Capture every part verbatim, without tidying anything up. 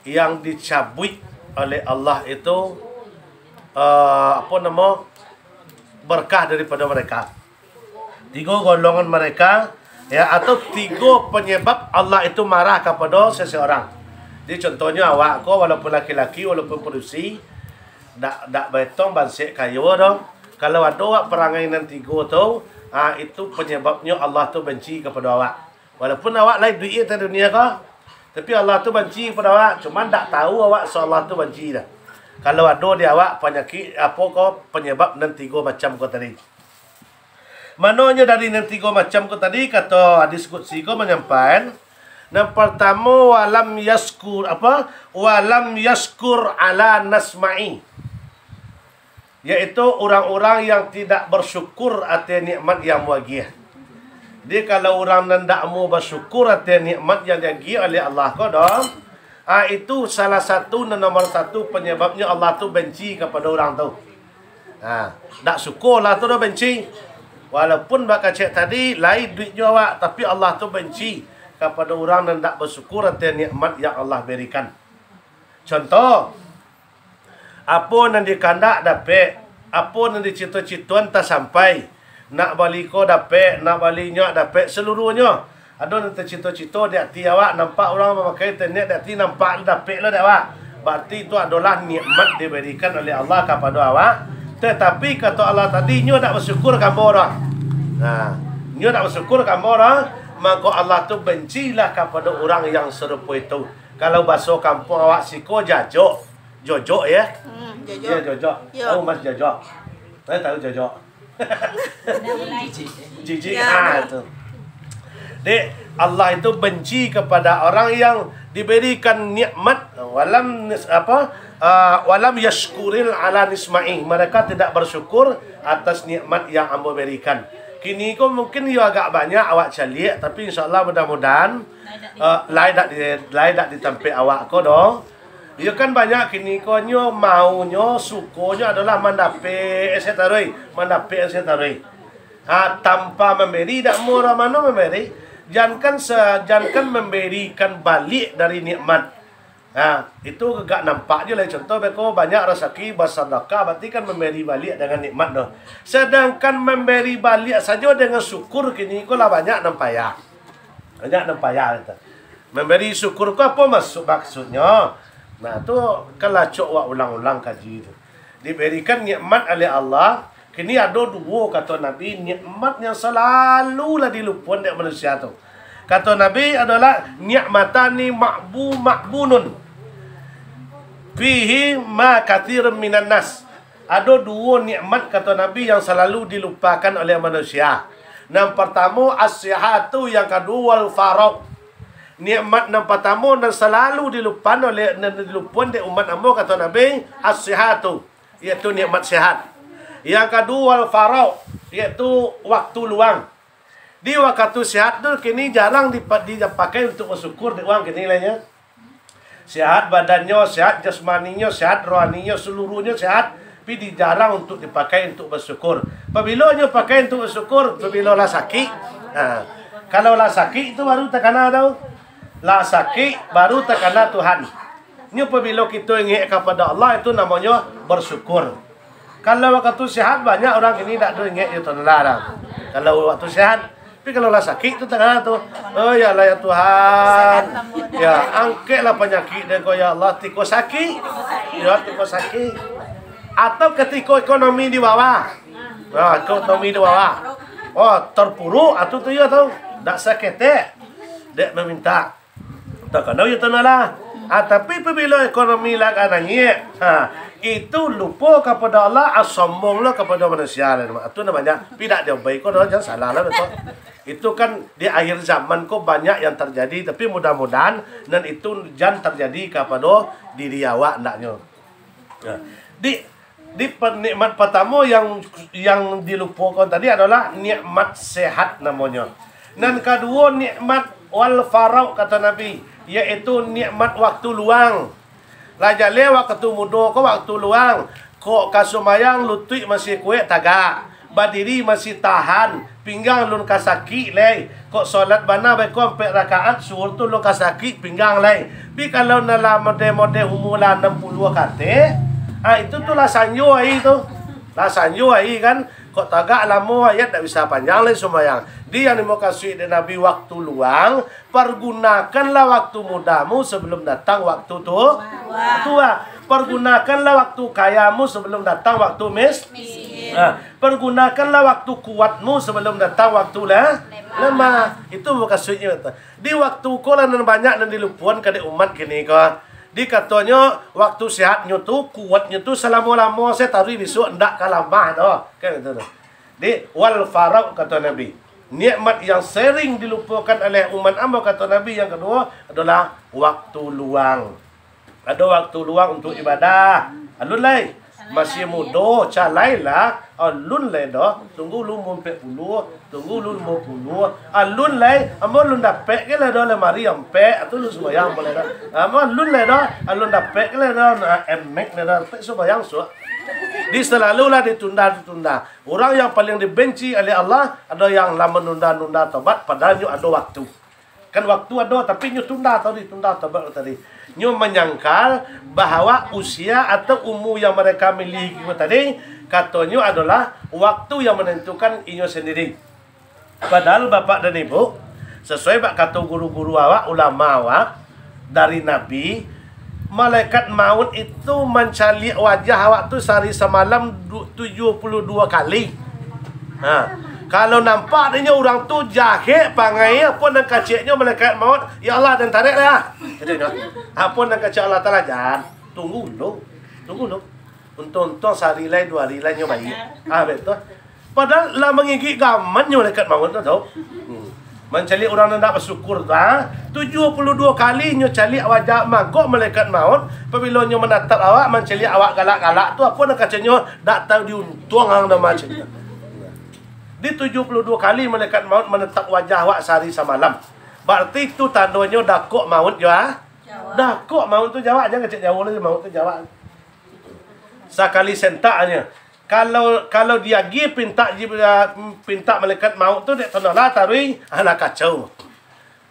yang dicabuik oleh Allah itu, eh, apa nama, berkah daripada mereka. Tigo golongan mereka, ya, atau tigo penyebab Allah itu marah kepada seseorang. Jadi contohnya awak ko, walaupun laki-laki, walaupun padusi, dak, dak baetong bansek kayo doh. Kalau ado awak parangai nan tigo tu, ah, itu penyebabnyo Allah tu benci kepada awak. Walaupun awak lai duit di dunia ko, tapi Allah tu banci kepada awak, cuman dak tahu awak so Allah tu banci dah. Kalau ado di awak panyakik, apo ko, penyebab nan tigo macam ko tadi. Manonyo dari nan tigo macam ko tadi, kato hadis qudsi ko manyampaikan, nan partamo, walam yaskur, apa? Walam yaskur ala nasma'i. Yaitu urang-urang yang tidak bersyukur ateh nikmat yang ambo agiah. Jadi, kalau urang nan dak mau bersyukur ateh nikmat yang diagiah oleh Allah ko doh, ah, itu salah satu, nan nomor satu penyebabnyo Allah tu benci kepada urang tu. Ah, dak suko Allah tu doh benci. Walaupun bak kecek tadi, lai duitnyo awak, tapi Allah tu benci kepada urang nan dak bersyukur ateh nikmat yang Allah berikan. Contoh, apo nan dikandak dapek, apo nan dicito-citoan tasampai. Nak bali ko dapek, nak bali nyo dapek, seluruhnyo. Ado nan tacito-cito di ati awak, nampak urang mamakai internet di ati, nampak dapek lo dek awak. Berarti itu adolah nikmat diberikan oleh Allah kapado awak. Tetapi kato Allah tadi, nyo dak bersyukur ka ambo doh. Nah, nyo dak bersyukur ka ambo doh, mako Allah tu bencilah kapado urang yang sarupo itu. Kalau baso kampuang awak siko, jajok. Jojok, ya? Hmm, jojok. Ya, jojok. Yo. Tahu Mas Jojok? Saya tahu jojok. Jijik. Jijik, ya, ah, tu. Dek, Allah itu benci kepada orang yang diberikan nikmat, walam nis-, apa, ah, walam yashkuril ala nisma'i. Mereka tidak bersyukur atas nikmat yang ambo berikan. Kini ko mungkin yo agak banyak awak caliak, tapi insya Allah mudah-mudahan, eh, lai dak di, lai dak di tampek awak ko doh. Iyo kan banyak kini ko nyo maunyo, sukonyo adolah mandapek ese taruih, mandapek ese taruih. Ha, tanpa mamberi, dak murah mano mamberi. Jankan se-, jankan mamberikan baliak dari nikmat. Ha, itu gak nampak je lah contoh beko banyak rasaki basadakah, berarti kan mamberi baliak dengan nikmat doh. Sedangkan mamberi baliak sajo dengan syukur kini ko lah banyak nan payah. Banyak nan payah, kata. Mambari syukur ko apo maksud, maksudnyo? Nah, tu kan lah acok wak ulang-ulang kaji tu. Diberikan nikmat oleh Allah, kini ado duo, kato Nabi, nikmat yang salalu lah dilupoan dek manusia tu. Kato Nabi adolah, "Nikmatani ma'bu-, ma'bunun fihi ma katsirun minan nas." Ado duo nikmat, kato Nabi, yang salalu dilupakan oleh manusia. Nan partamo, as-sihatu, yang kaduo, wal faragh. Nikmat nan partamo nan salalu dilupakan oleh, nan dilupakan dek umat ambo, kato Nabi, as-sihatu, yaitu nikmat sehat. Yang kaduo, wal faragh, yaitu waktu luang. Di wakatu sehat tu kini jarang dipa-, dipakai untuk basyukur dek urang kini lah nyo. Sehat badannyo, sehat jasmaninyo, sehat rohaninyo, seluruhnyo sehat, tapi di-, jarang untuk dipakai untuk basyukur. Pabilo nyo pakai untuk basyukur? Pabilo lah sakik. Ha. Kalau lah sakik tu baru takana tau. Lah sakik baru takana Tuhan. Nyo pabilo kito ingek kapado Allah, itu namonyo basyukur. Kalau wakatu sehat, banyak urang kini dak ado ingek jo Tuhan Allah dah. Kalau wakatu sehat, tapi kalau lah sakik tu takana tu, "Oh, ya Allah, ya Tuhan, ya, angkeklah panyakik den ko, ya Allah, tiko sakik." Ya, tiko sakik. Atau katiko ekonomi di bawah. Nah, ekonomi di bawah. Oh, terpuruk, atu tu ya tu. Dak saketek. Dek maminta. Takana yo tanalah. Ah, tapi pabilo ekonomi lah ka naiak, ha, itu lupo kapado Allah, ah, sombong lo kapado manusia lah. Itu namanya, tapi dak diobai ko doh, jan salah lah, betul. Itu kan di akhir zaman ko banyak yang terjadi, tapi mudah-mudahan nan itu jan terjadi kapado diri awak andaknyo. Nah, di, di pe-, nikmat pertamo yang, yang dilupokan tadi adalah nikmat sehat namonyo. Nan kaduo nikmat wal faragh, kata Nabi, yaitu nikmat waktu luang. Lah jaleh waktu mudo ko waktu luang, kok ka sumbayang lutuik masih kuek tagak. Badiri masih tahan, pinggang lun ka sakik lai. Kok solat bana baiko ampek rakaat, suhur tu lun ka sakik pinggang lai. Tapi kalau nan lah mode-mode umua lah anam puluah katek, ah, itu tu lah sanjo ai tu. Lah sanjo ai kan. Kok tagak lamo ayat, ndak bisa panjang lai sumbayang. Di yang dimukasuik dek Nabi waktu luang, pergunakanlah waktu mudamu sebelum datang waktu tu-, tua. Pergunakanlah waktu kayamu sebelum datang waktu mis-, miskin. Ha, pergunakanlah waktu kuatmu sebelum datang waktu le-, lemah. Itu mukasuiknyo tu. Di waktu ko lah nan banyak nan dilupoan ka dek umat kini ko. Di katonyo, waktu sehatnyo tu, kuatnyo tu salamo-lamo se, taruih bisuak ndak ka lamah doh. Kan itu tu. Di wal faragh, kato Nabi, nikmat yang sering dilupokan oleh umat ambo, kato Nabi, yang kaduo adolah waktu luang. Ado waktu luang untuak ibadah. Alun lai. Masih mudo, calailah. Alun lai doh. Tunggu lu umua ampek puluah. Tunggu lu limo puluah. Alun lai. Ambo alun dapek ke lai doh lamari ampek. Tu lu sumbayang ambo lai doh. Ambo alun lai doh. Alun dapek ke lai doh. Nah, emek lai doh. Dapek sumbayang suak. Di salalulah ditunda-tunda. Urang yang paling dibenci oleh Allah ado yang lah manunda-nunda tobat, padahal nyo ado waktu. Kan waktu ado, tapi nyo tunda tadi, tunda tobat tadi. Nyo manyangkal bahwa usia atau umua yang mereka miliki tadi, katonyo adolah waktu yang manantukan inyo sandiri. Padahal bapak dan ibu, sasuai bak kato guru-guru awak, ulama awak, dari Nabi, malaikat maut itu mancaliak wajah awak tu sahari samalam du-, tujuah puluah duo kali. Ha. Kalau nampak dek nyo urang tu jahek pangai, apo nan keceknyo malaikat maut, "Ya Allah, den tarek lah," katonyo. Apo nan kecek Allah Taala, "Jan, tunggu dulu, tunggu dulu. Untuang-untuang sahari lai, duo hari lai nyo baiak." Ah, batua. Padahal lah mangigik gaman nyo malaikat maut tu, tau. Hmm. Mancaliak urang nan indak basukur tu, ha? Tujuah puluah duo kali nyo caliak wajah mangko malaikat maut, pabilo nyo manatap awak, mancaliak awak galak-galak tu, apo nan keceknyo, ndak tahu diuntuang ang nan macam tu. Di tujuah puluah duo kali malaikat maut manatap wajah awak sahari samalam. Barati tu tandonyo dakok maut jo, ha? Dakok maut tu jo awak, jan kecek jauah lai maut tu jo awak. Sakali sentak nyo. Kalau, kalau diagiah pintak ji-, pintak malaikat maut tu, dek tanolah taruih, alah kacau.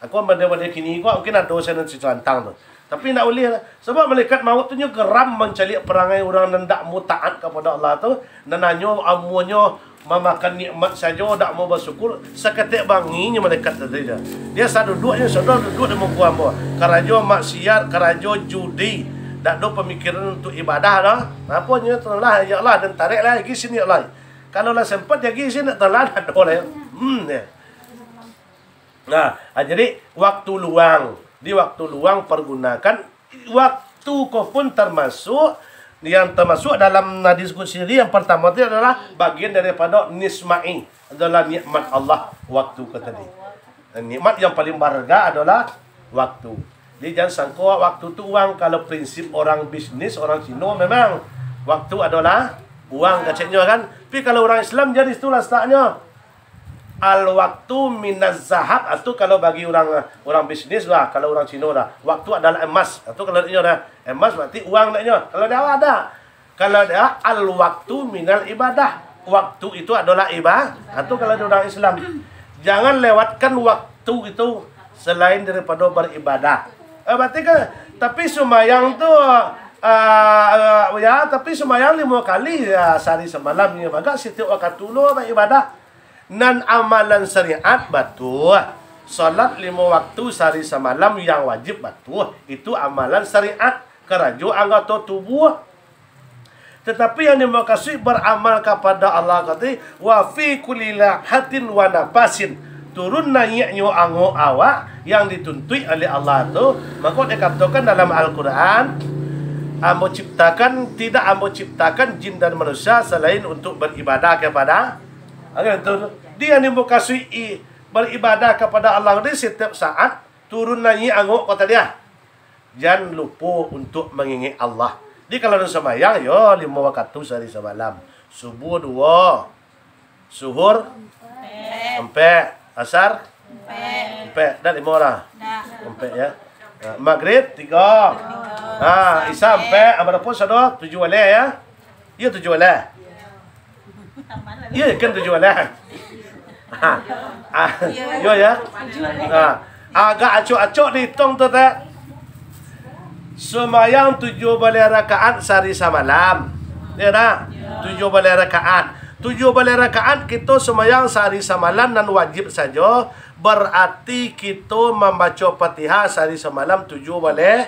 Aku mode-mode kini ko mungkin ado sanan si Celantang tu. Tapi ndak ulih lah. Sabab malaikat maut tu nyo geram mancaliak parangai urang nan ndak mau taat kapado Allah tu, nan hanyo amuahnyo mamakan nikmat sajo, ndak mau basukur, saketek bangi nyo malaikat tadi tu. Dia saduduaknyo, sudah duduak di muko ambo. Karajo maksiat, karajo judi, ndak ado pamikiran untuak ibadah doh. Apo nyo tu lah, "Ya Allah, den tarek lah, agi sini, ya Allah." Kalau lah sempat, agi sini, ndak tahu lah, ndak ado lah. Hmm, ya. Nah, ah, jadi waktu luang, di waktu luang pergunakan, waktu ko pun termasuk, yang termasuk dalam hadis qudsi yang pertama tu adalah bagian daripada nisma'i, adalah nikmat Allah waktu ko tadi. Dan nikmat yang paling barga adalah waktu. Jadi jan sangko waktu tu uang, kalau prinsip orang bisnis, orang Cino memang waktu adalah uang keceknyo kan. Tapi kalau orang Islam jadi situ lah letaknyo. Al-waktu minaz zahab, atau kalau bagi urang, urang bisnis lah, kalau urang Cino lah, waktu adalah emas. Atau kalau inyo dah emas, berarti uang naknyo. Kalau di awak ada. Kalau di awak, al-waktu minal ibadah. Waktu itu adalah ibadah. Atau kalau di urang Islam, jangan lewatkan waktu itu selain daripada beribadah. Eh, berarti kan, tapi sumayang tu, ah, ya, tapi sumayang limo kali, ya, sehari semalam, ya, bagak setiap waktu lo beribadah. Nan amalan syariat batua, salat limo waktu sahari samalam yang wajib batua, itu amalan syariat, karajo anggato tubuah. Tetapi yang dimaksud beramal kapada Allah tadi, wa fi kulli lahatin wa nafasin, turun naiaknyo angok awak yang dituntuik oleh Allah tu, mako dikatakan dalam Al-Quran, "Ambo ciptakan, tidak Ambo ciptakan jin dan manusia selain untuk beribadah kepada." Angin tu, di yang dimukasuik beribadah kepada Allah di setiap saat, turun naiak angok ko tadi ah. Jan lupo untuk mangingek Allah. Di kalau nan sambayang, yo, limo wakatu sahari samalam. Subuh duo, suhur ampek, asar ampek, dah limo lah. Ampek, ya. Ha, Magrib tigo. Ha, Isya ampek, ha, barapo sado? Tujuah baleh, ya. Iyo, tujuah baleh. Iyo kan tujuah baleh? Ha. Ah, iyo ya. Ha. Agak acok-acok dihitung tu teh. Sumayang tujuah baleh rakaat sahari samalam. Ya dah? Tujuah baleh rakaat. Tujuah baleh rakaat kito sumayang sahari samalam nan wajib sajo, berarti kito mambaco Fatihah sahari samalam tujuah baleh,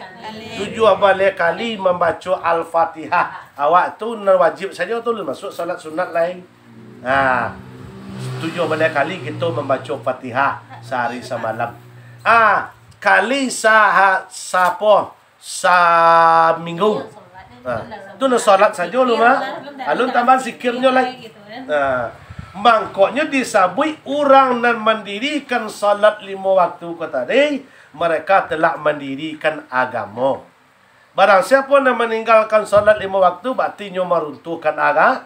tujuah baleh kali mambaco Al-Fatihah. Awak tu nan wajib sajo tu, masuak salat sunat lai. Ha, tujuah baleh kali kito mambaco Fatihah sahari samalam. Ah, kali saha-, sapo? Saminggu. Ha, tu nan salat sajo lu mah. Alun tambahan zikirnyo lai. Ha, mangkonyo disabuik urang nan mandirikan salat limo waktu ko tadi, mereka telah mandirikan agamo. Barang siapo nan maninggalkan salat limo waktu, berarti nyo maruntuhkan aga-,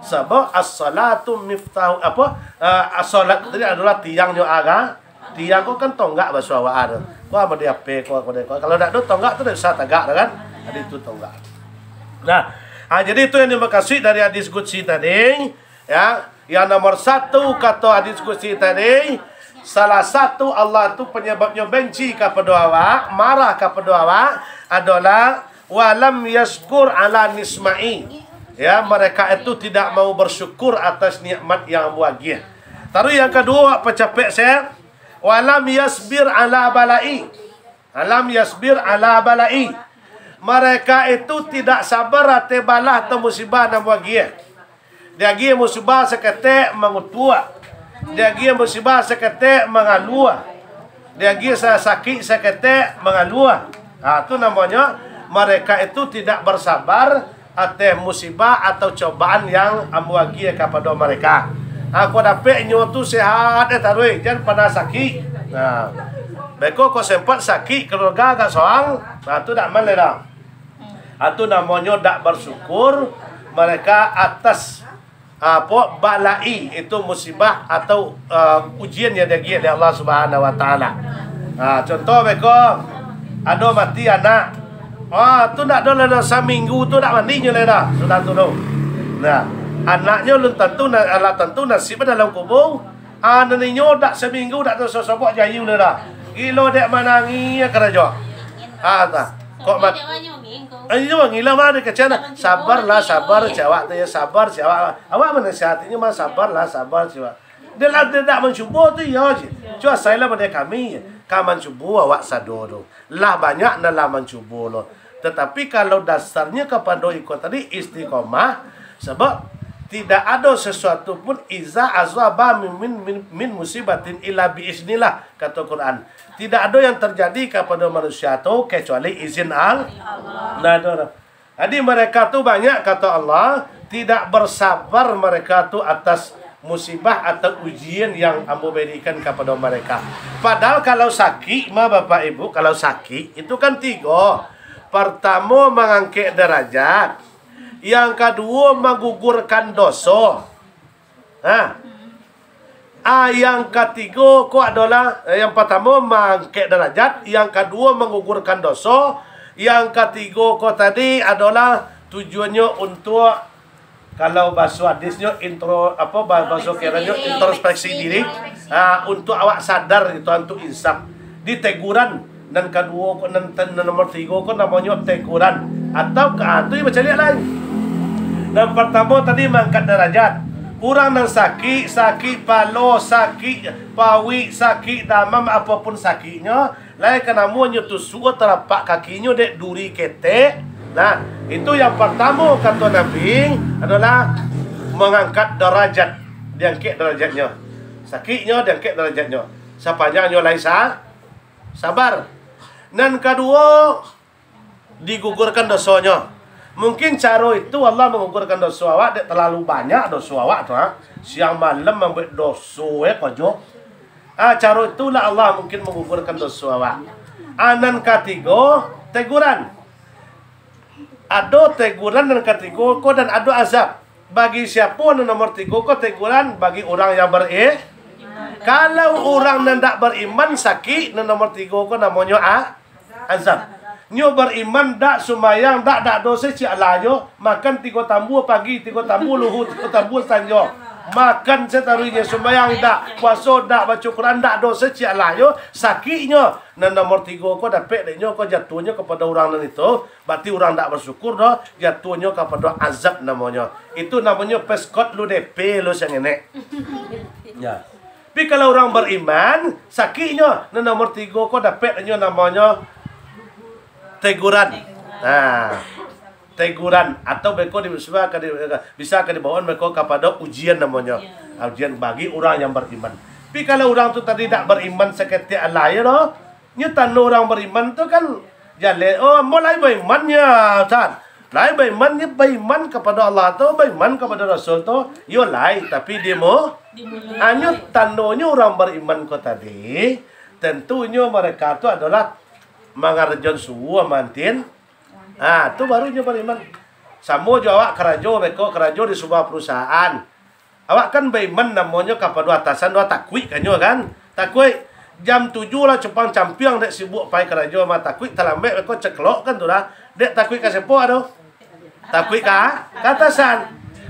sabab as-salatu miftahu, apo, ah, as-salat tadi adolah tiangnyo aga-, tiang ko kan tonggak baso awak tu. Ko amun di ape ko, ko, ko. Kalau dak ado tonggak tu dak bisa tagak dah kan. Jadi itu tonggak. Nah, ah, jadi itu yang dimaksud dari hadis qudsi tadi. Ya, yang nomor satu, kato hadis qudsi tadi, salah satu Allah tu penyebabnyo benci kapado awak, marah kapado awak, adolah walam yaskur ala nisma'i. Ya, mereka itu tidak mau bersyukur atas nikmat yang ambo agiah. Taruih yang kaduo, awak pacapek se, walam yasbir ala bala'i. Alam yasbir ala bala'i. Mereka itu tidak sabar ateh balah atau musibah nan ambo agiah. Diagiah musibah saketek mangutuak. Diagiah musibah saketek mangalua. Diagiah sa-, sakik saketek mangalua. Ha, tu namonyo mereka itu tidak bersabar ateh musibah atau cobaan yang ambo agiah kapado mereka. Ha, kok dapek inyo tu sehat, eh, taruih, jan panah sakik. Ha. Beko kok sempat sakik, keluarga agak soang, ha, tu dak aman lai dah. Ha, tu namonyo dak bersyukur mereka atas, apo, bala'i, itu musibah atau, eh, ujian yang diagiah dek Allah Subhanahu wa Taala. Ha, contoh beko, ado mati anak. Ah, tu ndak ado lai dah, saminggu tu ndak mandi nyo lai dah, sudah tu tu. Nah, anaknyo alun tantu na-, alah tantu nasib dalam kubur. Ah, nan inyo dak saminggu dak tasobok jayu lai dah. Gilo dek manangih karajo. Ah, tah. Kok mat-, ah, inyo mangilo mah dek kecek nah. Sabarlah, sabar, cawak tu ya, sabar, cawak. Awak manasihatinyo mah, sabarlah, sabar, cawak. Dia lah, dia dak mancubo tu, iyo je. Cuma asailah pado kami, ka mancubo awak sado tu. Lah banyak nan lah mancubo lo. Tetapi kalau dasarnyo kapado iko tadi istiqomah, sabab tidak ado sesuatu pun iza azaba min, min, min, min musibatin illa bi iznillah, kato Quran. Tidak ado yang terjadi kapado manusia tu kecuali izin Al-, Allah. Nah, tu, tu. Jadi, mereka tu banyak, kata Allah, tidak bersabar mereka tu atas musibah atau ujian yang Ambo berikan kepada mereka. Padahal kalau sakik mah, Bapak Ibu, kalau sakik itu kan tigo. Pertamo, mangangkek derajat. Yang kaduo, manggugurkan doso. Ha. Ah, yang katigo ko adolah, eh, yang partamo, maangkek darajat, yang kaduo, manggugurkan doso, yang katigo ko tadi adolah tujuannyo untuak, kalau baso hadisnyo, intro, apo, ba-, baso kirannyo, introspeksi diri, ah, untuak awak sadar gitu, untuak insaf. Di teguran nan kaduo ko, nan, nan nomor tigo ko namonyo teguran. Atau ka, ah, tu bacaliak lai. Nan partamo tadi mangangkek darajat. Urang nan sakik, sakik palo, sakik pauik, sakik damam, apo pun sakiknyo, lai ka namonyo tu suo talapak kakinyo dek duri ketek. Nah, itu yang partamo kato Nabi adolah mangangkek darajat, diangkek darajatnyo. Sakiknyo diangkek darajatnyo. Sapanjang nyo lai sa-, sabar. Nan kaduo, digugurkan dosonyo. Mungkin caro itu Allah manggugurkan doso awak, dek talalu banyak doso awak tu, ha. Siang malam mambuek doso, eh, kojo. Ah, caro itulah Allah mungkin manggugurkan doso awak. Ah, nan katigo, teguran. Ado teguran nan katigo ko, dan ado azab. Bagi siapo nan nomor tigo ko teguran? Bagi urang yang beri-, kalau urang nan dak beriman sakik, nan nomor tigo ko namonyo a-, azab. Nyo beriman, dak sumbayang, dak, dak doso, ciek alah nyo, makan tigo tambua pagi, tigo tambua luhua, tigo tambua sanjo. Makan sataruihnyo, sumbayang dak, puaso dak, baco Quran dak, doso ciek lah yo, sakiknyo. Nan nomor tigo ko dapek dek nyo ko jatuahnyo kapado urang nan itu, berarti urang dak basyukur doh, jatuahnyo kapado azab namonyo. Itu namonyo peskot lu D P lu sangenek. Ya. Tapi kalau urang bariman, sakiknyo, nan nomor tigo ko dapek dek nyo namonyo teguran. Nah, teguran atau beko di, bisa ka di, bisa ka dibawakan beko kapado ujian namonyo. Ah, ujian bagi urang yang bariman. Tapi kalau urang tu tadi dak bariman saketek alai doh, nyo tando urang bariman tu kan jaleh, "Oh, ambo lai bariman nyo, Ustaz." Lai bariman nyo, bariman kapado Allah tu, bariman kapado Rasul tu, yo lai, tapi di mu-, hanyo tandonyo urang bariman ko tadi, tentunyo mereka tu adolah mangarajoan suruah mantin. Ha, tu baru nyo bariman. Samo jo awak karajo, beko karajo di sabuah perusahaan. Awak kan baiman namonyo kapado atasan, doh takuik ka nyo kan? Takuik jam tujuh lah cupang campiang dek sibuk pai karajo mah, takuik talambek beko ceklok kan tu dah. Dek takuik ka sia tu? Takuik ka, ka atasan.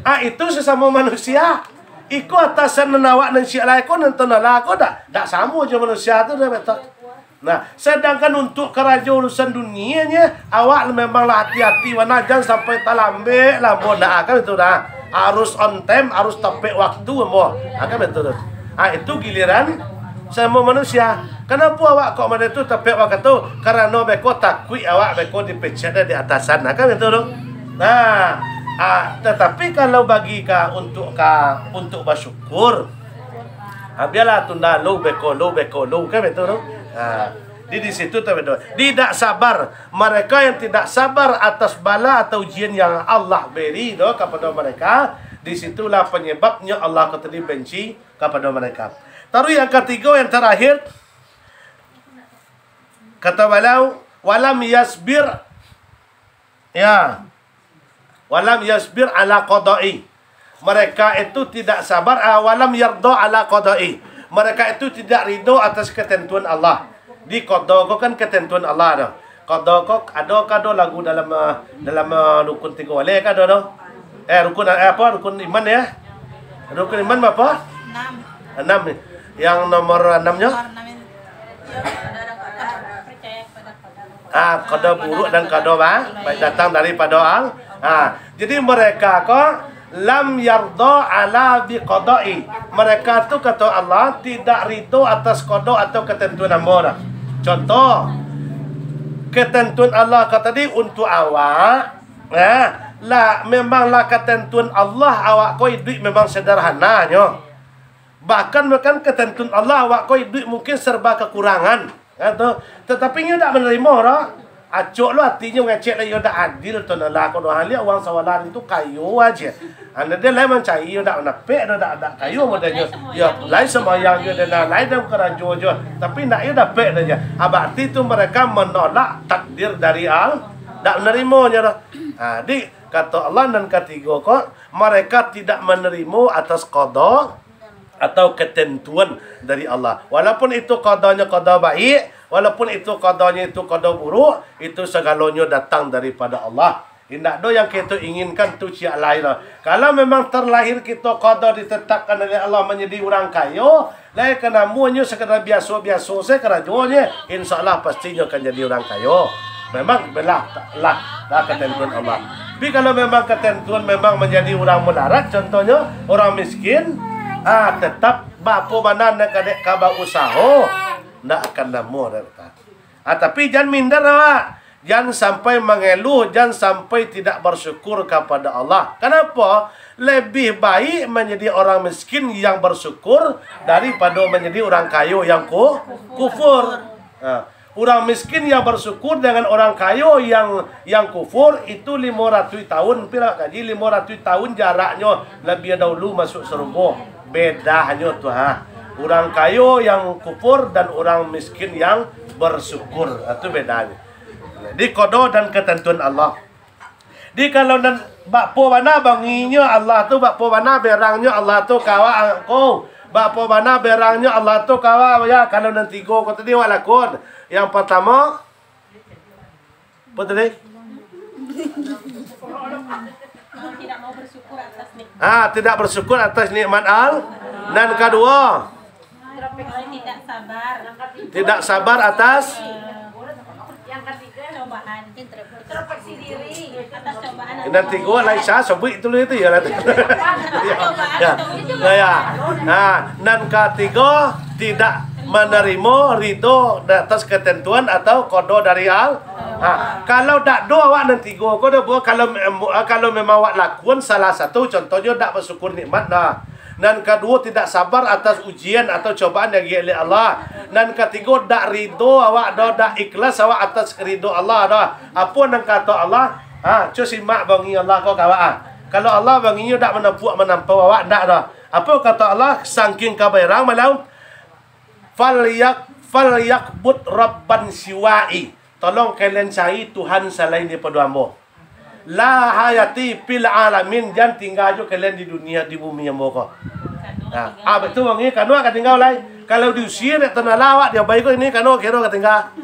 Ah, itu sesamo manusia. Iko atasan nan awak nan siak lai ko, nan tun lah ko dak, dak samo jo manusia tu dah, betul. Nah, sedangkan untuk karajo urusan dunia nyo, awak memang lah hati-hati bana, jan sampai talambek lah, ambo ndak akan itu dah. Harus on time, harus tepek waktu ambo. Akan betul tu. Ah, itu giliran samo manusia. Kenapa awak kok model tu tepek waktu? Karano beko takuik awak beko dipecat dari atasan. Akan betul tu. Nah, ah, tetapi kalau bagi ka, untuk ka, untuk basyukur, ha, bialah tunda lu beko lu, beko lu, kan betul tu? Ha, di, di situ tu betul. Tidak sabar. Mereka yang tidak sabar atas bala atau ujian yang Allah beri tu kepada mereka, di situlah penyebabnya Allah ko tadi benci kepada mereka. Taruh yang ketiga, yang terakhir, kata beliau, "Walam yasbir." Ya. "Walam yasbir ala qada'i." Mereka itu tidak sabar, ah, "walam yardo ala qada'i." Mereka itu tidak ridho atas ketentuan Allah. Di qada ko kan ketentuan Allah tu. Qada ko ado ka ado lagu dalam, ah, dalam, ah, rukun tigo baleh ka ado tu. Eh, rukun, eh, apa, rukun iman ya? Rukun iman berapa? Enam. Enam ni. Yang nomor enamnya? Nomor enam ini. Ah, qada buruk dan qada ba-, baik datang daripada Al-, ah, jadi mereka ko lam yarda ala bi qada'i. Mereka tu, kata Allah, tidak ridho atas qada atau ketentuan ambo dah. Contoh, ketentuan Allah ko tadi untuk awak, nah, lah, memanglah ketentuan Allah, awak ko iduik memang sederhananyo. Bahkan, bahkan ketentuan Allah, awak ko iduik mungkin serba kekurangan. Kan tu? Tetapi inyo dak manarimo doh. Acok lo atinyo mangecek lah, iyo dak adil tu nah lah, ko doh liak urang sawalan tu kayo aja. Anda dia lai mancari, iyo dak manapek doh, dak, dak kayo modelnyo. Yo, lai sembahyang jo, dan lai dalam karajo jo. Tapi ndak iyo dapek doh je. Ah, berarti tu mereka menolak takdir dari Al-, dak manarimonyo doh. Ah, di, kata Allah nan katigo ko, mereka tidak menerima atas qada atau ketentuan dari Allah. Walaupun itu qadanya qada baik, walaupun itu qadanya itu qada buruk, itu segalonyo datang daripada Allah. Indak do yang kito inginkan tu ciek lai lah. Kalau memang terlahir kito qada ditetapkan oleh Allah menjadi urang kayo, lai ka namuanyo sekadar biaso-biaso se karajonyo, insya Allah pastinyo akan jadi urang kayo. Memang belah lah, lah ketentuan Allah. Tapi kalau memang ketentuan memang menjadi urang melarat, contohnyo urang miskin, ah, tetap bapo bana nak kadek ka bausaho, ndak akan namuah dek. Ah, tapi jan minder awak. Jan sampai mangeluh, jan sampai tidak bersyukur kepada Allah. Kenapa? Lebih baik menjadi orang miskin yang bersyukur daripada menjadi orang kayo yang ku-, kufur. Ha. Orang miskin yang bersyukur dengan orang kayo yang, yang kufur itu limo ratuih tahun. Piro kaji limo ratuih tahun jaraknyo, lebih dahulu masuk surga. Bedanyo tu, ha. Orang kayo yang kufur dan orang miskin yang bersyukur. Ha, tu bedanyo. Jadi, qada dan ketentuan Allah. Jadi, kalau nan bakpo bana banginyo Allah tu, bakpo bana berangnyo Allah tu ka awak ko. Bakpo bana berangnyo Allah tu ka awak, ya, kalau nan tigo ko tadi awak lakon. Yang pertama, apa tadi? Tidak mau bersyukur atas nikmat. Ah, tidak bersyukur atas nikmat Allah. Nan kaduo, tidak sabar. Tidak sabar atas. Yang katigo, cobaan. Introspeksi diri atas cobaan. Nan tigo, lai sa, sabuik tu, itu ya, lah. Ya. Nah, ya. Nah, nan katigo, tidak menerima ridho atas ketentuan atau qada dari Allah. Ha, kalau dak do awak nan tigo ko do, kalau mem-, kalau memang awak lakuan salah satu, contohnyo dak bersyukur nikmat, nah. Nan kaduo, tidak sabar atas ujian atau cobaan yang diagiah Allah. Nan katigo, dak ridho awak do, dak ikhlas awak atas ridho Allah do. Apo nan kato Allah? Ha, cubo simak bunyi Allah ko ka awak, ah. Kalau Allah bunyi dak manampuak manampau awak, ndak do. Apo kato Allah? Sangking ka baerang malam, "Falyak-, falyakbud rabban siwai." Tolong kalian cari Tuhan salain daripado ambo. La hayati fil alamin, jan tingga jo kalian di dunia, di bumi ambo ko. Nah, ah, betul bang, ini kano ka tingga lai. Kalau diusia dek tanah lawak, dia baik ko ini kano kiro ka tingga.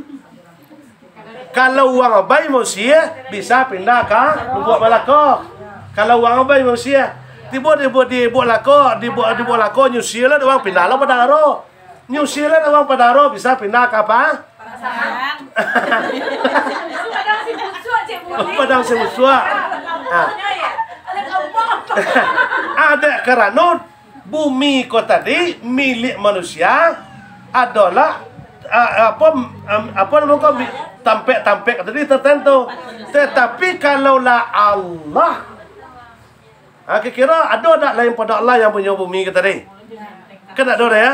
Kalau urang abai mausia, bisa pindah ka Lubuak Malako. Kalau urang abai mausia, tibo di, di Buak Lako, di Buak, di Buak Lako nyusia lah, urang pindah lah Padang Aro. Nyusia lah urang Padang Aro, bisa pindah ka apa? Padang Sibusuak, Cik Budi. Padang Sibusuak. Ah. Ada kampung. Ada karano bumi ko tadi milik manusia adolah, ah, apo, am, apo namo ko, bi-, tampek-tampek tadi tertentu. Tetapi kalaulah Allah, ha, kiro-kiro ado dak lain pada Allah yang punyo bumi ko tadi? Kan dak ado dah, ya?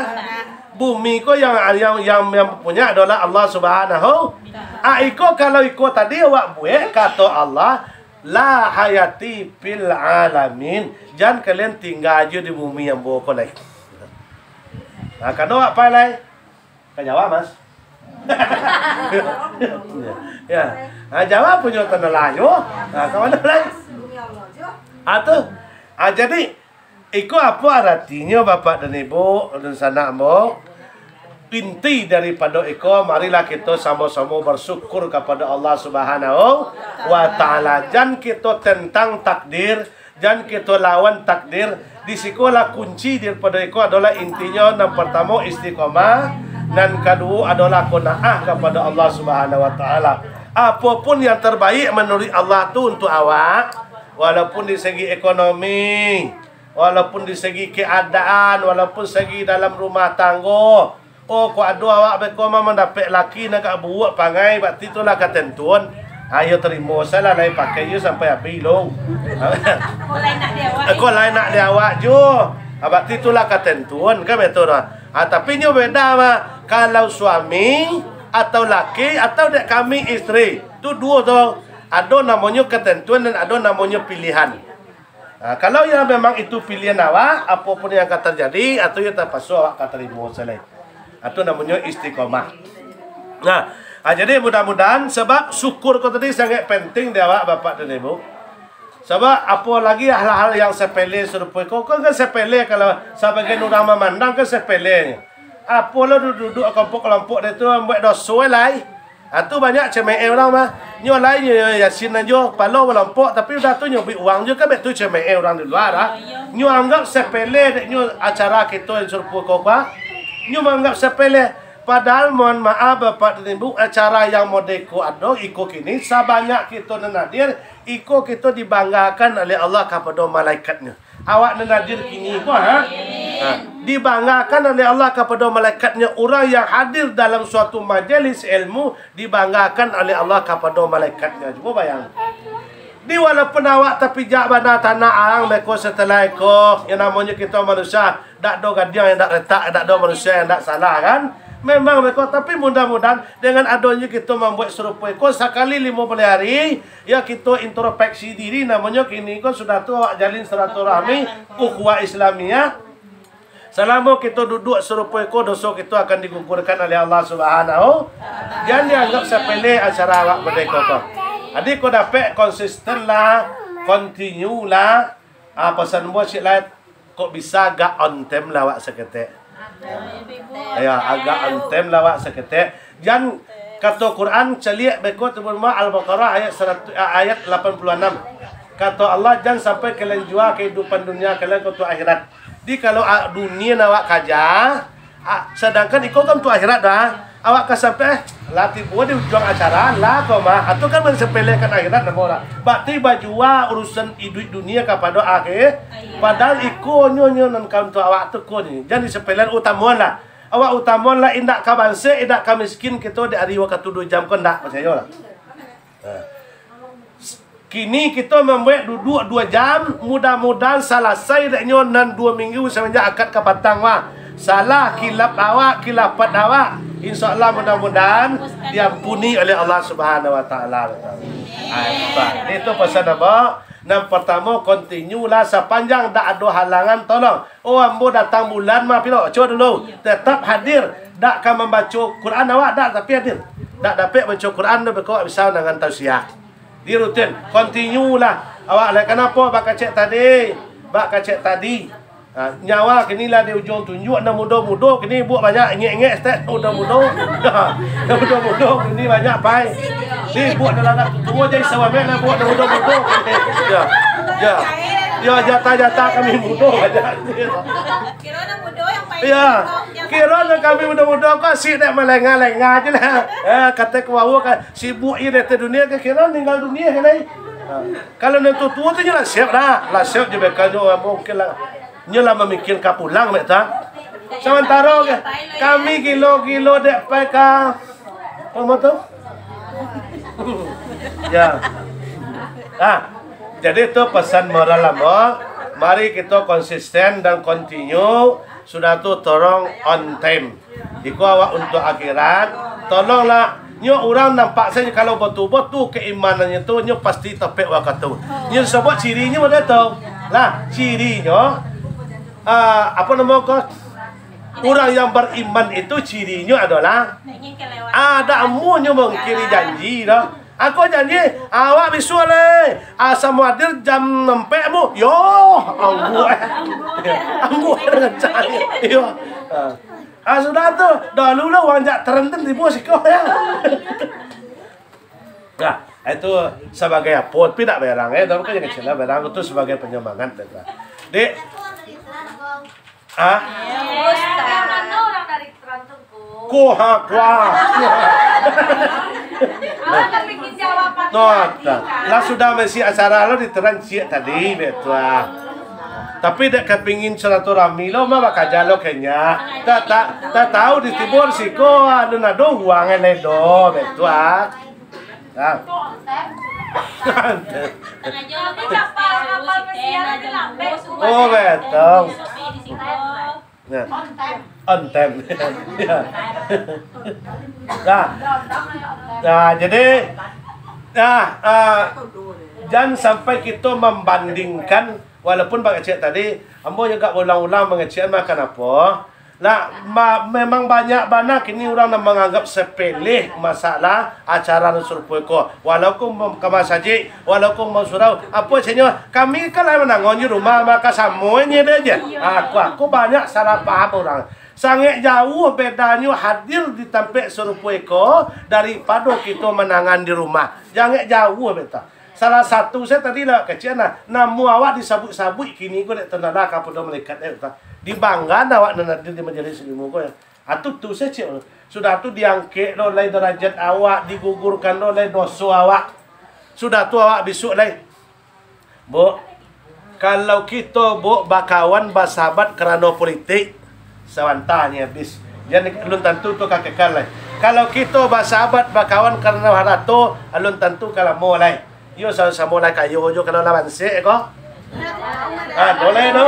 Bumi ko yang, yang, yang, yang punyo adolah Allah Subhanahu. Ah, iko kalau iko tadi awak buek kato Allah, "La hayati fil alamin." Jan kalian tingga jo di bumi ambo ko lai. Nah, kano awak pai lai? Ka Jawa, Mas. Ya. Ah, Jawa punyo tanah layu. Nah, ka mano lai? Ah, tu. Ah, jadi, iko apo aratinyo, Bapak dan Ibu, dunsanak ambo? Inti daripado iko, marilah kito samo-samo bersyukur kapado Allah Subhanahu wa Ta'ala. Jan kito tentang takdir, jan kito lawan takdir. Di sikolah kunci daripado iko adolah intinyo, nan partamo istiqomah, nan kaduo adolah qanaah kapado Allah Subhanahu wa Ta'ala. Apo pun yang terbaik menurut Allah tu untuk awak, walaupun di segi ekonomi, walaupun di segi keadaan, walaupun segi dalam rumah tanggo. Oh, kok ado awak beko mah mandapek laki nan agak buruak pangai, bakti tu lah katantuan. Ayo tarimo sajolah, lai pakai iyo sampai abih lo. Kok lai nak di awak, eh? Kok lai nak di awak juo. Ah, bakti tu lah katantuan, kan betul dah. Ah, tapi nyo beda mah. Kalau suami atau laki atau dek kami isteri, tu duo tu. Ado namonyo katantuan dan ado namonyo pilihan. Ha, kalau yang memang itu pilihan awak, apo pun yang ka tarjadi, atau yang tapaso awak ka tarimo sajolah. Itu namonyo istiqomah. Nah, ha, jadi mudah-mudahan, sabab syukur ko tadi sangat penting di awak, Bapak dan Ibu. Sabab apo lagi hal-hal yang sepele sarupo ko, ko kan sepele, kalau sabagian urang mamandang kan sepele. Apo lo duduk-duduk kelompok-kelompok dek tu, buek doso lai. Ha, tu banyak cemeeh urang mah. Nyo lai nyo Yasin ajo, palo malompok, tapi udah tu nyo beri uang juo kan, bek tu cemeeh urang di lua dah. Nyo anggap sepele dek nyo acara kito yang sarupo ko, ko. Nyo manganggap sepele. Padahal, mohon maaf, Bapak dan Ibu, acara yang model ko ado, iko kini, sabanyak kito nan hadir, iko kito dibanggakan oleh Allah kapado malaikat-Nyo. Awak nan hadir kini ko, ha? Ha. Dibanggakan oleh Allah kapado malaikat-Nyo. Urang yang hadir dalam suatu majelis ilmu dibanggakan oleh Allah kapado malaikat-Nyo. Cubo bayangkan. Di walaupun awak tapijak bana tanak ang beko setelah eko, yang namonyo kito manusia, dak ado gadiang yang dak retak, dak ado manusia yang dak salah, kan? Memang beko, tapi mudah-mudahan dengan adonyo kito mambuek sarupo eko sakali limo baleh hari, ya, kito introspeksi diri, namonyo kini ko sudah tu awak jalin silaturahmi, ukhuwah Islamiah. Salamo kito duduak sarupo iko, doso kito akan digugurkan oleh Allah Subhanahu. Jan dianggap sapele acara awak merdeka ko. Jadi ko dapek konsisten lah, continue lah. Ah, pasan buah cik lah, kok bisa agak on time lah awak saketek. Ya, agak on time lah awak saketek. Jan kato Quran caliak beko tu, Al-Baqarah ayat saratus, ah, ayat lapan puluh anam. Kato Allah, "Jan sampai kalian jua kahidupan dunia kalian ka untuak akhirat." Jadi, kalau, ah, dunia nan awak kaja, ah, sadangkan iko kan untuak akhirat dah. Awak ka sampai, eh, lah tibo di ujuang acara, lah ko mah. Atau kan mansepelekan akhirat namo lah. Berarti bajua urusan iduik dunia kapado akhir. Padahal iko nyo, nyo nan ka untuak awak tu ko nyo. Jan disepelekan, utamoan lah. Awak utamoan lah, indak ka bansaik, indak ka miskin kito di ari wakatu duo jam ko, ndak, picayo lah. Nah. Kini kito mambuek duduak duo jam, mudah-mudahan salasai dek nyo nan duo minggu samanjak akad ka patang, wah. Salah kilap awak, kilapat awak, insya Allah mudah-mudahan diampuni oleh Allah Subhanahu Wa Taala. Ah, itu, itu pesan ambo. Nan pertamo, continue lah sapanjang dak ado halangan, tolong. Oh, ambo datang bulan mah, pilo, co dulu. Tetap hadir. Dak ka mambaco Quran awak dak, tapi hadir. Dak dapek baco Quran tu, beko awak bisa manangan tausiah. Di rutin, continue lah. Awak lah, kanapo bak kecek tadi? Bak kecek tadi. Ha, nyawa kini lah di ujuang tunjuak, nan mudo-mudo kini buek banyak, ingek-ingek stek, mudo-mudo. Ha, nan mudo-mudo kini banyak pai. Di buek dalam nak tuo jadi sawamek lah buek nan mudo-mudo kini. Ya. Ya. Ya, jatah-jatah kami mudo banyak. Kiro nan mudo yang paling Ya. Kiro nan kami mudo-mudo ko asik dek malenga-lenga je lah. Eh, kato ka wawo kan, sibuk je dek dunia, ka kiro ninggal dunia kan ai. Ha. Kalau nan tuo-tuo tu nyo lah siap dah. Lah siap je beko nyo mungkin lah. Nyo lah mamikir ka pulang mek tu. Samantaro kami gilo-gilo dek pai ka, apo tu? Ya. Ah, jadi tu pesan moral ambo. Mari kito konsisten dan continue. Sudah tu tolong on time. Iko awak untuak akhirat. Tolonglah, nyo urang nampak sajo kalau batua-batua keimanannyo tu, nyo pasti tapek wakatu. Nyo sabuik cirinyo ado tu. Lah, cirinyo, ah, apo namo ko? Urang yang bariman itu cirinyo adolah, ah, dak amuahnyo mangkiri janji doh. Ako janji, awak bisuak lai. Asa mo hadir jam ampek mu. Yo, angguak. Angguak dengan cari. Iyo. Ah, sudah tu, dahulu lah uang jak terenten tibo siko ya. Nah, itu sabagai apo, tapi dak berang, eh, tapi kan kecil lah, berang tu sabagai penyemangat, dah. Dek. Ah? Ustaz. Ko ha, kuah. Awak tak bikin jawaban. No, tak. Lah sudah masi acara lo diteran ciek tadi, betul ah. Tapi dak kepingin silaturahmi lo, mah bakaja lo kenya. Tak, tak, tak tahu di tibur siko, anu nado uang ledo, betul ah. Nah. Oh, betul. Nah. On time. Ya. Nah. Nah, jadi, nah, ah, jan sampai kito mambandingkan, walaupun bak kecek tadi, ambo juga ulang-ulang mangecek mah, kanapo? Lah, ma-, memang banyak bana kini urang nan manganggap sepele masalah acara nan sarupo iko. Walau ko ka masajik, walau ko ka surau, apo ceknyo, kami kan lah manangon di rumah, maka samo inyo deh je. Aku, aku banyak salah paham urang. Sangaik jauah bedanyo hadir di tampek sarupo iko daripado kito manangan di rumah. Sangaik jauah beta. Salah satu, sayo tadi lah kecek nah, namo awak disabuik-sabuik kini ko dek tentara kapado malaikat, eh, Ustaz. Dibanggakan awak nan hadir di majelis ilmu ko, ya. Atu tu sayo cek. Sudah tu diangkek lo lai darajat awak, digugurkan lo lai doso awak. Sudah tu awak bisuak lai. Buk, kalau kito, Buk, bakawan, basahabat karano politik, sabanta nyo habis. Jan alun tantu tu ka kekal lai. Kalau kito basahabat, bakawan karano harato, alun tantu ka lamo lai. Iyo, samo-samo lah kayo jo, kalau lah bansek ko. Ah, boleh tu.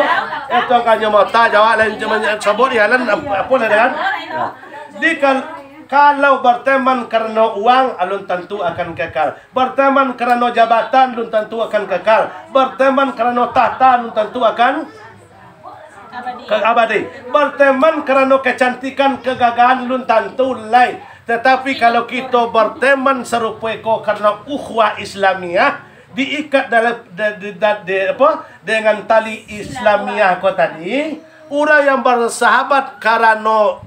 Eh, tu kan nyo mata jawab lain, cuma sabuik di jalan, ap-, apo lah kan? Nah. Di kal-, kalau berteman karano uang, alun tantu akan kekal. Berteman karano jabatan, alun tantu akan kekal. Berteman karano tahta, alun tantu akan Abadi. Ke abadi. Berteman karano kecantikan, kegagahan, alun tantu lai. Tetapi kalau kito berteman sarupo iko karano ukhuwah Islamiah, diikat dalam, de-, de-, de-, de-, apo, dengan tali Islamiah ko tadi, urang yang bersahabat karano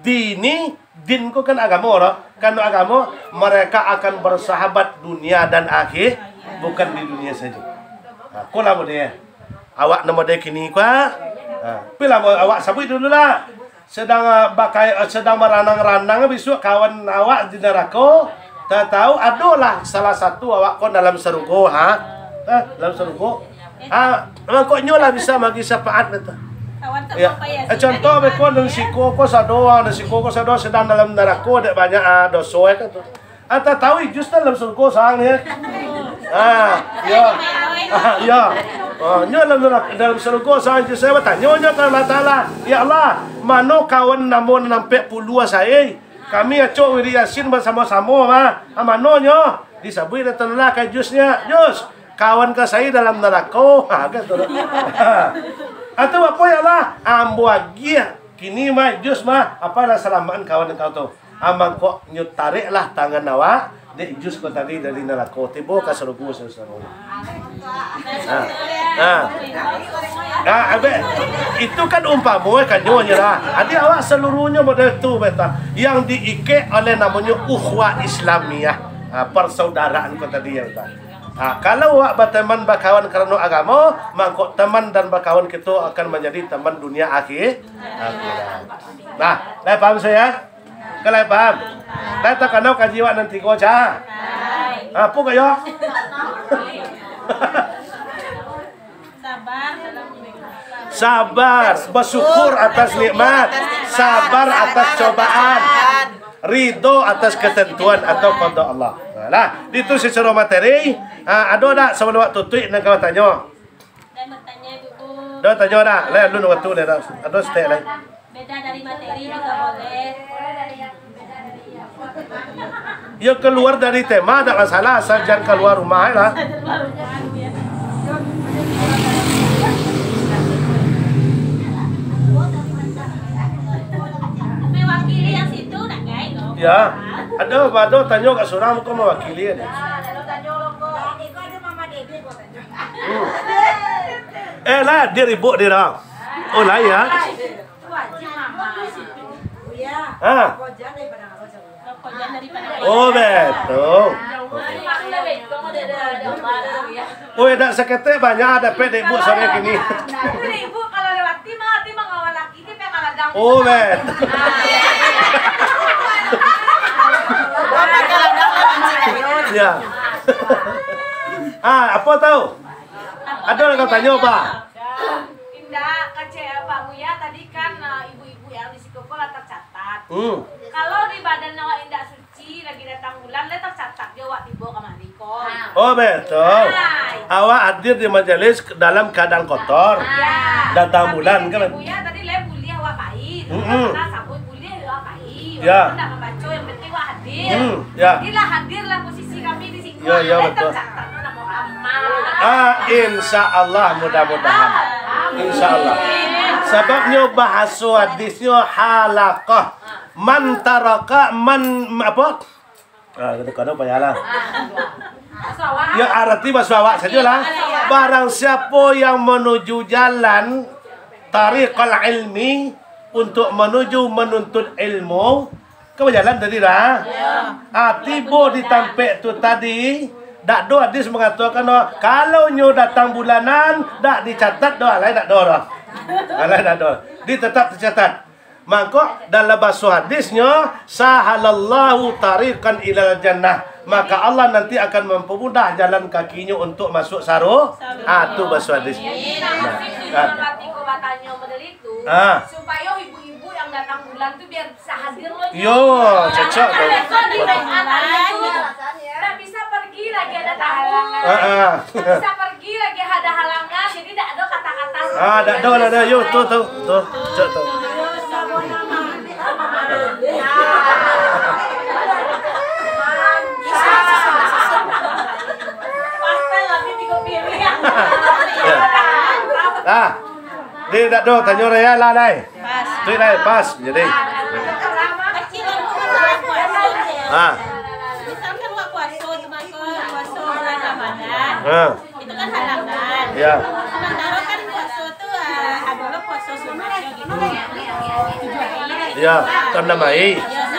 dini, din ko kan agamo, doh. Karano agamo, mereka akan bersahabat dunia dan akhir, bukan di dunia saja. Ha, ko lah model. Awak nan model kini ko, ha. Ha, pi lah mo-, awak sabuik dulu lah. Sadang, ah, bakai-, ah, sadang baranang-ranang bisuak kawan awak di narako. Tatahu adolah salah satu awak ko dalam sarugo, ha. Ha, dalam sarugo. Ha, mangkonyo lah bisa magi syafaat gitu. Ya. Eh, contoh beko nan siko ko sado, nan siko ko sado sadang dalam narako dek banyak, ah, doso, eh, kan tu. Ata tahu Ijus tu dalam surga sang ni. Ah, ya. Ah, ya. Ah, nyo dalam, dalam surga sang Ijus, saya batanyo nyo ka Allah Taala, "Ya Allah, mano kawan namo nan ampek puluah sai? Kami acok wirid Yasin basamo-samo, mah. Ah, mano nyo?" Disabuik dek Tuhan Allah ka Ijus nyo, "Jus, kawan ka sai dalam narako." Ha, kan tu. Atau apo, "Ya Allah, ambo agiah kini mah, Ijus mah, apo lah salamakan kawan kau tu." Ah, mangko nyo tareklah tangan awak, dek Ijus ko tadi dari narako, tibo ka sarugo saro-saro. Ah, ah. Ah, abek, itu kan umpamo, eh, kanyo nyo lah. Adi awak saluruhnyo model tu, beta. Yang diikek oleh namonyo ukhuwah Islamiah. Ah, persaudaraan ko tadi, ya, beta. Ah, kalau awak bateman bakawan karano agamo, mangko teman dan bakawan kito akan manjadi teman dunia akhir-, akhirat. Nah, lah paham saya? Kan lah paham? Lah takana kaji awak nan tigo, Ca? Apo kok yo? Sabar, bersyukur atas nikmat, sabar atas cobaan, ridho atas ketentuan atau qada Allah. Nah, lah, itu secara materi, ah, ado dak sabalum awak tutuik nan ka batanyo? Dan bertanya, Ibu. Dah tanyo dah. Lai, alun waktu lai dah. Ado setek lai. Beda dari materi juga boleh. Ya, keluar dari tema, tak masalah, asal jangan keluar rumah lah. Mewakili yang situ, nak, guys, no? Ya. Ado, ado tanyo kat surang, bukan mewakili ni. Hmm. Eh, lah, dia ribut dia dah. Oh, lah, ya. Ha. Oh, betul. Oh, dak saketek banyak dapek dek ibu sore kini. Oh, betul. Ya. Ah, apa tahu? Ada orang tanya apa? Indak, kecek Pak Buya tadi kan, eh, ibu-ibu yang di siko ko lah tercatat. Hmm. Kalau di badan awak indak suci, lagi datang bulan, lah tercatat jo awak tibo kamari ko. Oh, betul. Hai. Awak hadir di majelis dalam keadaan kotor. Ya. Datang bulan kan. Tapi Ibu Buya tadi lah buliah awak pai. Mm-mm. Karena sabut buliah awak pai. Ya. Walaupun indak mambaco, yang penting awak hadir. Hmm, ya. Jadilah hadirlah posisi kami di siko. Ya, ya, betul. Ah, insya Allah, mudah-mudahan. Insya Allah. Sababnyo bahaso hadisnyo halaqah. Man taraka, man, apa? Ah, kata-kata payahlah. Ya, arti bahasa awak sajalah. Barang siapa yang menuju jalan tariqal ilmi, untuk menuju menuntut ilmu, ka bajalan tadi dah. Ya. Ah, tibo di tampek tu tadi, dak do hadis mangatokan, oh, kalau nyo datang bulanan, dak dicatat doh, alai dak do doh. Alai dak do. Di tetap tercatat. Mangko dalam baso hadisnyo, "Sahalallahu tariqan ilal jannah." Maka Allah nanti akan mempermudah jalan kakinyo untuk masuk saru-, ah, tu baso hadis. Nah, nah. Batanyo model itu, ah, supayo ibu-ibu yang datang bulan tu biar bisa hadir lo. Yo, cocok tu. Besok di T M A tadi tu, tak bisa pergi lagi, ada tamu. Ah, ah. Tak bisa pergi lagi, ada halangan, jadi tak ada kata-kata. Ah, tak ada lah, dah. Yo, tu, tu, tu. Cocok tu. Pastel tapi tiga piring. Ya. Ah. Dia tak ada, tanya orang ya lah, lai. Pas. Tu lah, pas. Jadi. Ah. Misalkan awak puasa tu, maka puasa bulan Ramadan. Ah. Itu kan halangan. Ya. Sementara kan puasa tu, ah, adalah puasa sunatnya gitu. Ya, kan nama ai. Ya,